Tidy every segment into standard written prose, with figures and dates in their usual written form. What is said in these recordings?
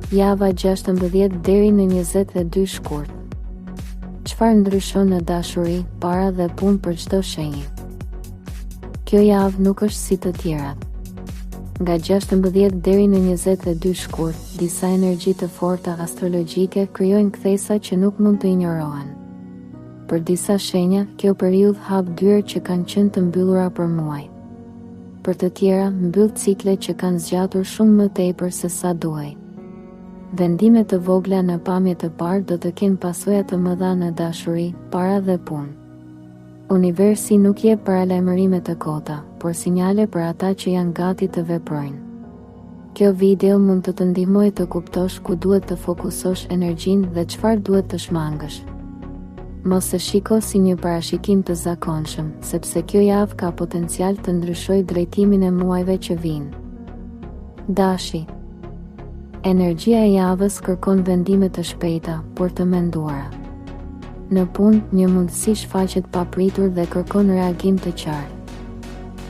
Java 16 deri në 22 shkurt. Çfarë ndryshon në dashuri, para dhe punë për çdo shenjë? Kjo javë nuk është si të tjerat. Nga 16 deri në 22 shkurt, disa energji të forta astrologjike krijojnë kthesa që nuk mund të injorohen. Për disa shenja, kjo periudhë hap dyer që kanë qenë të mbyllura për muaj. Për të tjera, mbyll cikle që kanë zgjatur shumë më tepër se sa duhej. Vendime të vogla në pamje të parë do të kenë pasoja të mëdha në dashuri, para dhe punë. Universi nuk jep paralajmërime të kota, por sinjale për ata që janë gati të veprojnë. Kjo video mund të të ndihmojë të kuptosh ku duhet të fokusosh energjinë dhe çfarë duhet të shmangësh. Mos e shiko si një parashikim të zakonshëm, sepse kjo javë ka potencial të ndryshojë drejtimin e muajve që vijnë. Dashi Energjia e javës kërkon vendime të shpejta, por të menduara. Në punë, një mundësi shfaqet papritur dhe kërkon reagim të qartë.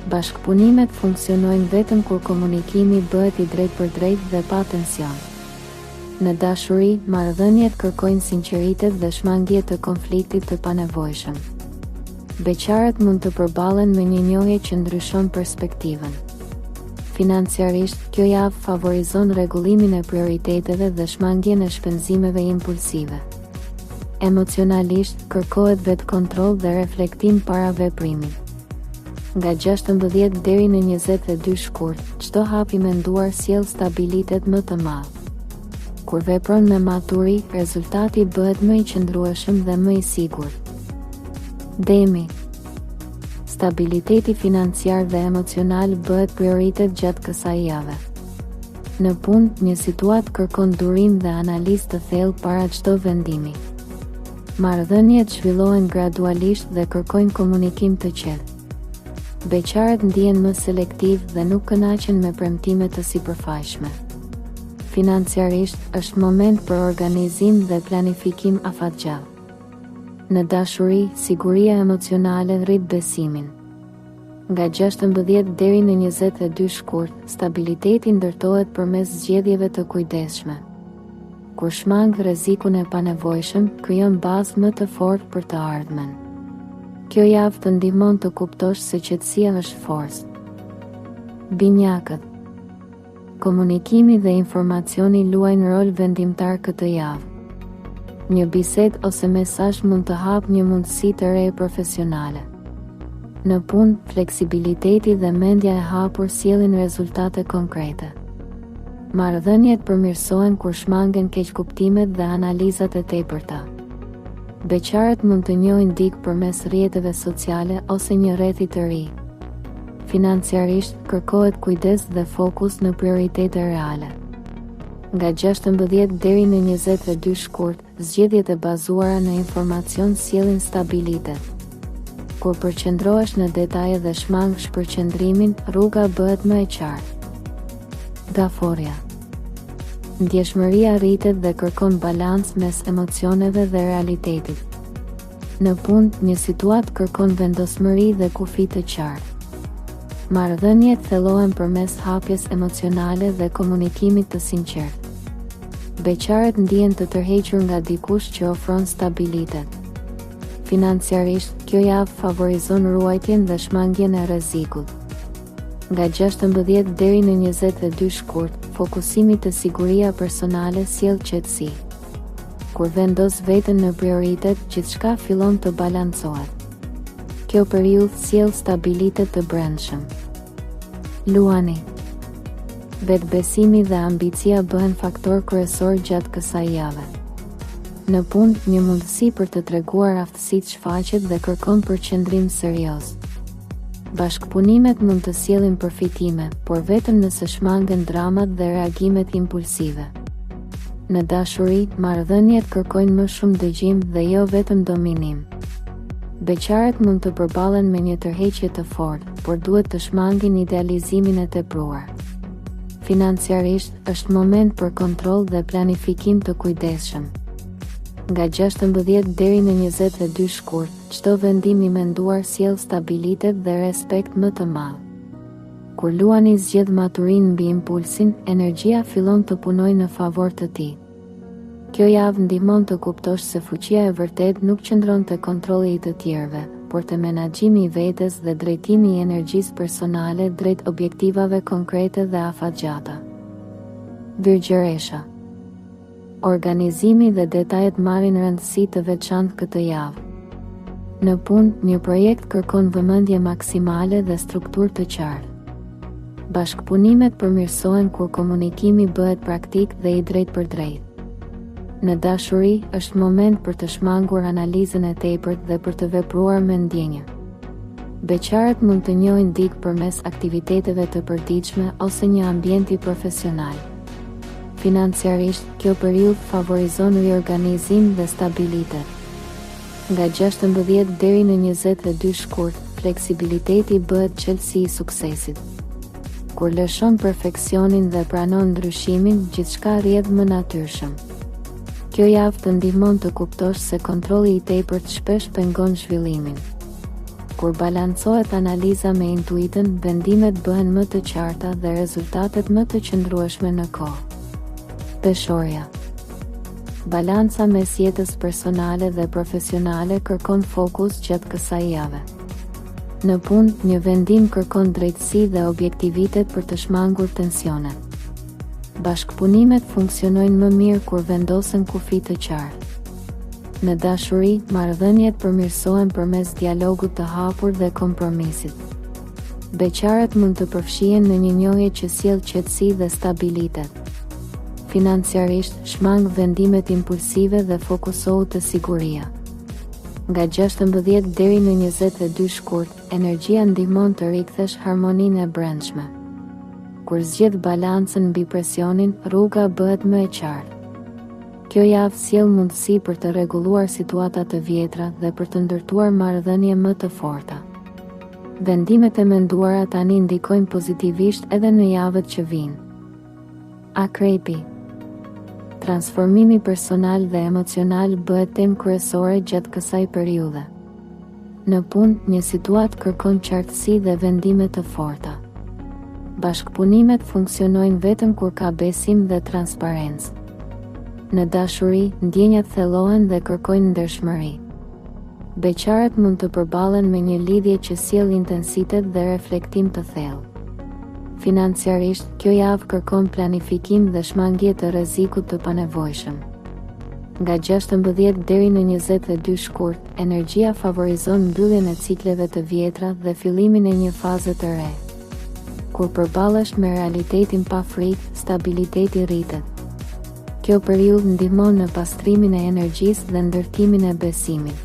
Bashkëpunimet funksionojnë vetëm kur komunikimi bëhet i drejtpërdrejtë dhe pa tension. Në dashuri, marrëdhëniet kërkojnë sinqeritet dhe shmangie të konfliktit të panevojshëm. Beqarët mund të përballen me një njohje që ndryshon perspektivën. Financiarisht, kjo javë favorizon rregullimin e prioriteteve dhe shmangien e shpenzimeve impulsive. Emocionalisht, kërkohet vetëkontroll dhe reflektim para veprimit. Nga 16 deri në 22 shkurt, çdo hap i menduar sjell stabilitet më të madh. Kur vepron me maturi, rezultati bëhet më i qëndrueshëm dhe më i sigurt. Demi Stabiliteti financiar dhe emocional bëhet prioritet gjatë kësaj jave. Në punë, një situatë kërkon durim dhe analizë të thellë para çdo vendimi. Marrëdhëniet zhvillohen gradualisht dhe kërkojnë komunikim të qetë. Beqarët ndihen më selektivë dhe nuk kënaqen me premtime të sipërfaqshme. Financiarisht, është moment për organizim dhe planifikim afatgjatë. Në dashuri, siguria emocionale rrit besimin. Nga 16 deri në 22 shkurt, stabiliteti ndërtohet përmes zgjedhjeve të kujdesshme. Kur shmang rrezikun e panevojshëm, krijon bazë më të fortë për të ardhmen. Kjo javë të ndihmon të kuptosh se qetësia është forcë. Binjakët Komunikimi dhe informacioni luajnë rol vendimtar këtë javë. Një bisedë ose mesazh mund të hapë një mundësi të re profesionale. Në punë, fleksibiliteti dhe mendja e hapur sjellin rezultate konkrete. Marrëdhëniet përmirësohen kur shmangen keqkuptimet dhe analizat e tepërta. Beqarët mund të njohin dikë përmes rrjeteve sociale ose një rrethi të ri. Financiarisht, kërkohet kujdes dhe fokus në prioritete reale. Nga 16 deri në 22 shkurt, zgjedhjet e bazuara në informacion sjellin stabilitet. Kur përqendrohesh në detaje dhe shmang shpërqendrimin, rruga bëhet më e qartë. Gaforrja Ndjeshmëria rritet dhe kërkon balancë mes emocioneve dhe realitetit. Në punë, një situatë kërkon vendosmëri dhe kufi të qartë. Marrëdhëniet thellohen përmes hapjes emocionale dhe komunikimit të sinqertë. Beqarët ndihen të tërhequr nga dikush që ofron stabilitet. Financiarisht, kjo javë favorizon ruajtjen dhe shmangien e rrezikut. Nga 16 deri në 22 shkurt, fokusimi te siguria personale sjell qetësi. Kur vendos veten në prioritet, gjithçka fillon të balancohet. Kjo periudhë sjell stabilitet të brendshëm. Luani Vetëbesimi dhe ambicia bëhen faktor kryesor gjatë kësaj jave. Në punë, një mundësi për të treguar aftësitë shfaqet dhe kërkon përqendrim serioz. Bashkëpunimet mund të sjellin përfitime, por vetëm nëse shmangen dramat dhe reagimet impulsive. Në dashuri, marrëdhëniet kërkojnë më shumë dëgjim dhe jo vetëm dominim. Beqarët mund të përballen me një tërheqje të fortë, por duhet të shmangin idealizimin e tepruar. Financiarisht, është moment për kontroll dhe planifikim të kujdesshëm. Nga 16 deri në 22 shkurt, çdo vendim i menduar sjell stabilitet dhe respekt më të madh. Kur Luani zgjedh maturinë mbi impulsin, energjia fillon të punojë në favor të tij. Kjo javë ndihmon të kuptosh se fuqia e vërtetë nuk qëndron te kontrolli i të tjerëve, por te menaxhimi i vetes dhe drejtimi i energjisë personale drejt objektivave konkrete dhe afatgjata. Virgjëresha Organizimi dhe detajet marrin rëndësi të veçantë këtë javë. Në punë, një projekt kërkon vëmendje maksimale dhe strukturë të qartë. Bashkëpunimet përmirësohen kur komunikimi bëhet praktik dhe i drejtpërdrejtë. Në dashuri, është moment për të shmangur analizën e tepërt dhe për të vepruar me ndjenjë. Beqarët mund të njohin dikë përmes aktiviteteve të përditshme ose një ambienti profesional. Financiarisht, kjo periudhë favorizon riorganizim dhe stabilitet. Nga 16 deri në 22 shkurt, fleksibiliteti bëhet çelësi i suksesit. Kur lëshon perfeksionin dhe pranon ndryshimin, gjithçka rrjedh më natyrshëm. Kjo javë të ndihmon të kuptosh se kontrolli i tepërt shpesh pengon zhvillimin. Kur balancohet analiza me intuitën, vendimet bëhen më të qarta dhe rezultatet më të qëndrueshme në kohë. Peshorja Balanca mes jetës personale dhe profesionale kërkon fokus gjatë kësaj jave. Në punë, një vendim kërkon drejtësi dhe objektivitet për të shmangur tensionet. Bashkëpunimet funksionojnë më mirë kur vendosen kufij të qartë. Në dashuri, marrëdhëniet përmirësohen përmes dialogut të hapur dhe kompromisit. Beqarët mund të përfshihen në një njohje që sjell qetësi dhe stabilitet. Financiarisht, shmang vendimet impulsive dhe fokusohu te siguria. Nga 16 deri në 22 shkurt, energjia ndihmon të rikthesh harmoninë e brendshme. Kur zgjedh balancën mbi presionin, rruga bëhet më e qartë. Kjo javë sjell mundësi për të rregulluar situata të vjetra dhe për të ndërtuar marrëdhënie më të forta. Vendimet e menduara tani ndikojnë pozitivisht edhe në javët që vijnë. Akrepi Transformimi personal dhe emocional bëhet temë kryesore gjatë kësaj periudhe. Në punë, një situatë kërkon qartësi dhe vendime të forta. Bashkëpunimet funksionojnë vetëm kur ka besim dhe transparencë. Në dashuri, ndjenjat thellohen dhe kërkojnë ndershmëri. Beqarët mund të përballen me një lidhje që sjell intensitet dhe reflektim të thellë. Financiarisht, kjo javë kërkon planifikim dhe shmangie të rrezikut të panevojshëm. Nga 16 deri në 22 shkurt, Energjia favorizon mbylljen e cikleve të vjetra dhe fillimin e një faze të re. Kur përballesh me realitetin pa frikë, stabiliteti rritet. Kjo periudhë ndihmon në pastrimin e energjisë dhe ndërtimin e besimit.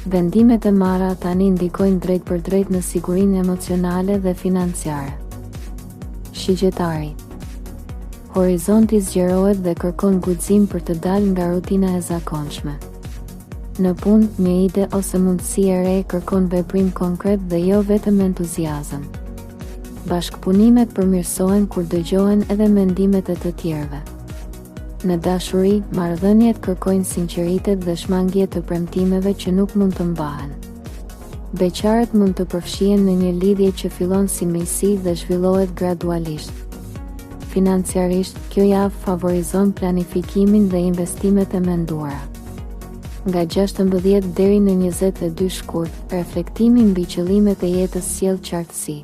Vendimet e marra tani ndikojnë drejtpërdrejt në sigurinë emocionale dhe financiare. Shigjetari Horizonti zgjerohet dhe kërkon guxim për të dalë nga rutina e zakonshme. Në punë, një ide ose mundësi e re kërkon veprim konkret dhe jo vetëm entuziazëm. Bashkëpunimet përmirësohen kur dëgjohen edhe mendimet e të tjerëve. Në dashuri, marrëdhëniet kërkojnë sinqeritet dhe shmangie të premtimeve që nuk mund të mbahen. Beqarët mund të përfshihen në një lidhje që fillon si miqësi dhe zhvillohet gradualisht. Financiarisht, kjo javë favorizon planifikimin dhe investimet e menduara. Nga 16 deri në 22 shkurt, reflektimi mbi qëllimet e jetës sjell qartësi.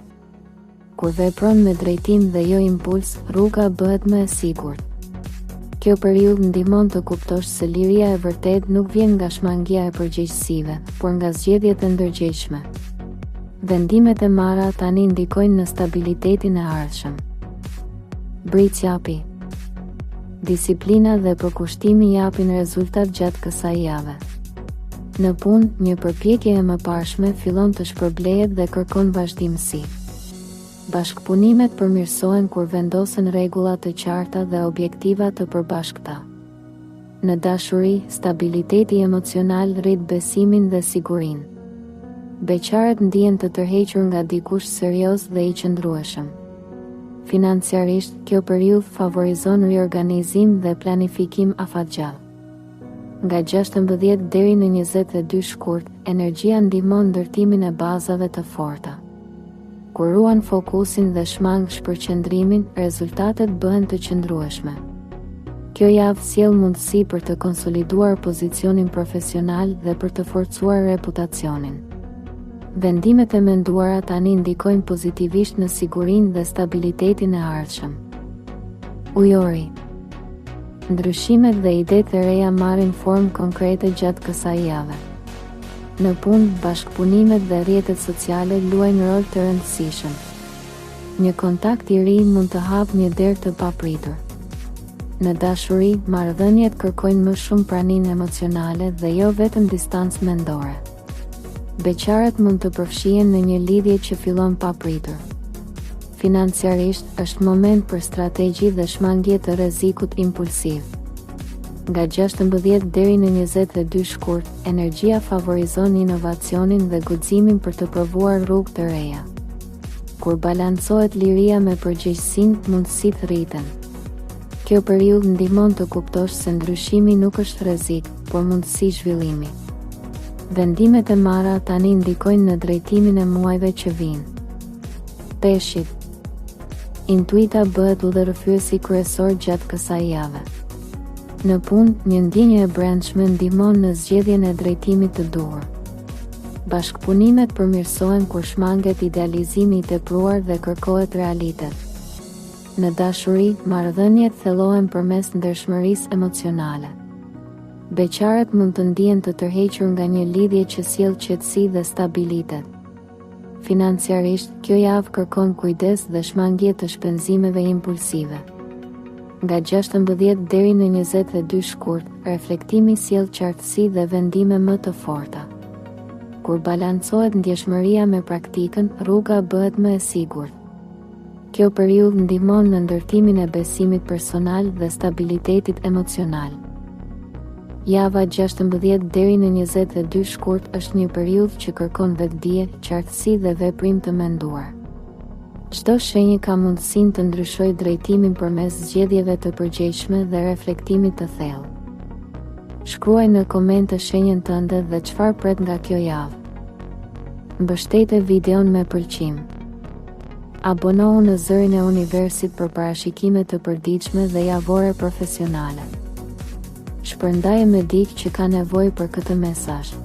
Kur vepron me drejtim dhe jo impuls, rruga bëhet më e sigurt. Kjo periudhë ndihmon të kuptosh se liria e vërtetë nuk vjen nga shmangia e përgjegjësive, por nga zgjedhjet e ndërgjegjshme. Vendimet e marra tani ndikojnë në stabilitetin e ardhshëm. Bricjapi Disiplina dhe përkushtimi japin rezultat gjatë kësaj jave. Në punë, një përpjekje e mëparshme fillon të shpërblehet dhe kërkon vazhdimësi. Bashkëpunimet përmirësohen kur vendosen rregulla të qarta dhe objektiva të përbashkëta. Në dashuri, stabiliteti emocional rrit besimin dhe sigurinë. Beqarët ndihen të tërhequr nga dikush serioz dhe i qëndrueshëm. Financiarisht, kjo periudhë favorizon riorganizim dhe planifikim afatgjatë. Nga 16 deri në 22 shkurt, energjia ndihmon ndërtimin e bazave të forta. Kur ruan fokusin dhe shmang shpërqendrimin, rezultatet bëhen të qëndrueshme. Kjo javë sjell mundësi për të konsoliduar pozicionin profesional dhe për të forcuar reputacionin. Vendimet e menduara tani ndikojnë pozitivisht në sigurinë dhe stabilitetin e ardhshëm. Ujori Ndryshimet dhe idetë e reja marrin formë konkrete gjatë kësaj jave. Në punë, bashkëpunimet dhe rrjetet sociale luajnë rol të rëndësishëm. Një kontakt i ri mund të hapë një derë të papritur. Në dashuri, marrëdhëniet kërkojnë më shumë praninë emocionale dhe jo vetëm distancë mendore. Beqarët mund të përfshihen në një lidhje që fillon papritur. Financiarisht, është moment për strategji dhe shmangie të rrezikut impulsiv. Nga 16 deri në 22 shkurt, energjia favorizon inovacionin dhe guximin për të provuar rrugë të reja. Kur balancohet liria me përgjegjësinë, mundësitë rriten. Kjo periudhë ndihmon të kuptosh se ndryshimi nuk është rrezik, por mundësi zhvillimi. Vendimet e marra tani ndikojnë në drejtimin e muajve që vijnë. Peshqit. Intuita bëhet udhërrëfyesi kryesor gjatë kësaj jave. Në punë, një ndjenjë e brendshme ndihmon në zgjedhjen e drejtimit të duhur. Bashkëpunimet përmirësohen kur shmanget idealizimi i tepruar dhe kërkohet realitet. Në dashuri, marrëdhëniet thellohen përmes ndershmërisë emocionale. Beqarët mund të ndihen të tërhequr nga një lidhje që sjell qetësi dhe stabilitet. Financiarisht, kjo javë kërkon kujdes dhe shmangie të shpenzimeve impulsive. Nga 16 deri në 22 shkurt, reflektimi sjell qartësi dhe vendime më të forta. Kur balancohet ndjeshmëria me praktikën, rruga bëhet më e sigurt. Kjo periudhë ndihmon në ndërtimin e besimit personal dhe stabilitetit emocional. Java 16 deri në 22 shkurt është një periudhë që kërkon vetëdije, qartësi dhe veprim të menduar. Çdo shenjë ka mundësinë të ndryshojë drejtimin përmes zgjedhjeve të përgjegjshme dhe reflektimit të thellë. Shkruaj në komente shenjën tënde dhe çfarë pret nga kjo javë. Mbështete videon me pëlqim. Abonohu në Zërin e Universit për parashikime të përditshme dhe javore profesionale. Shpërndaje me dikë që ka nevojë për këtë mesazh.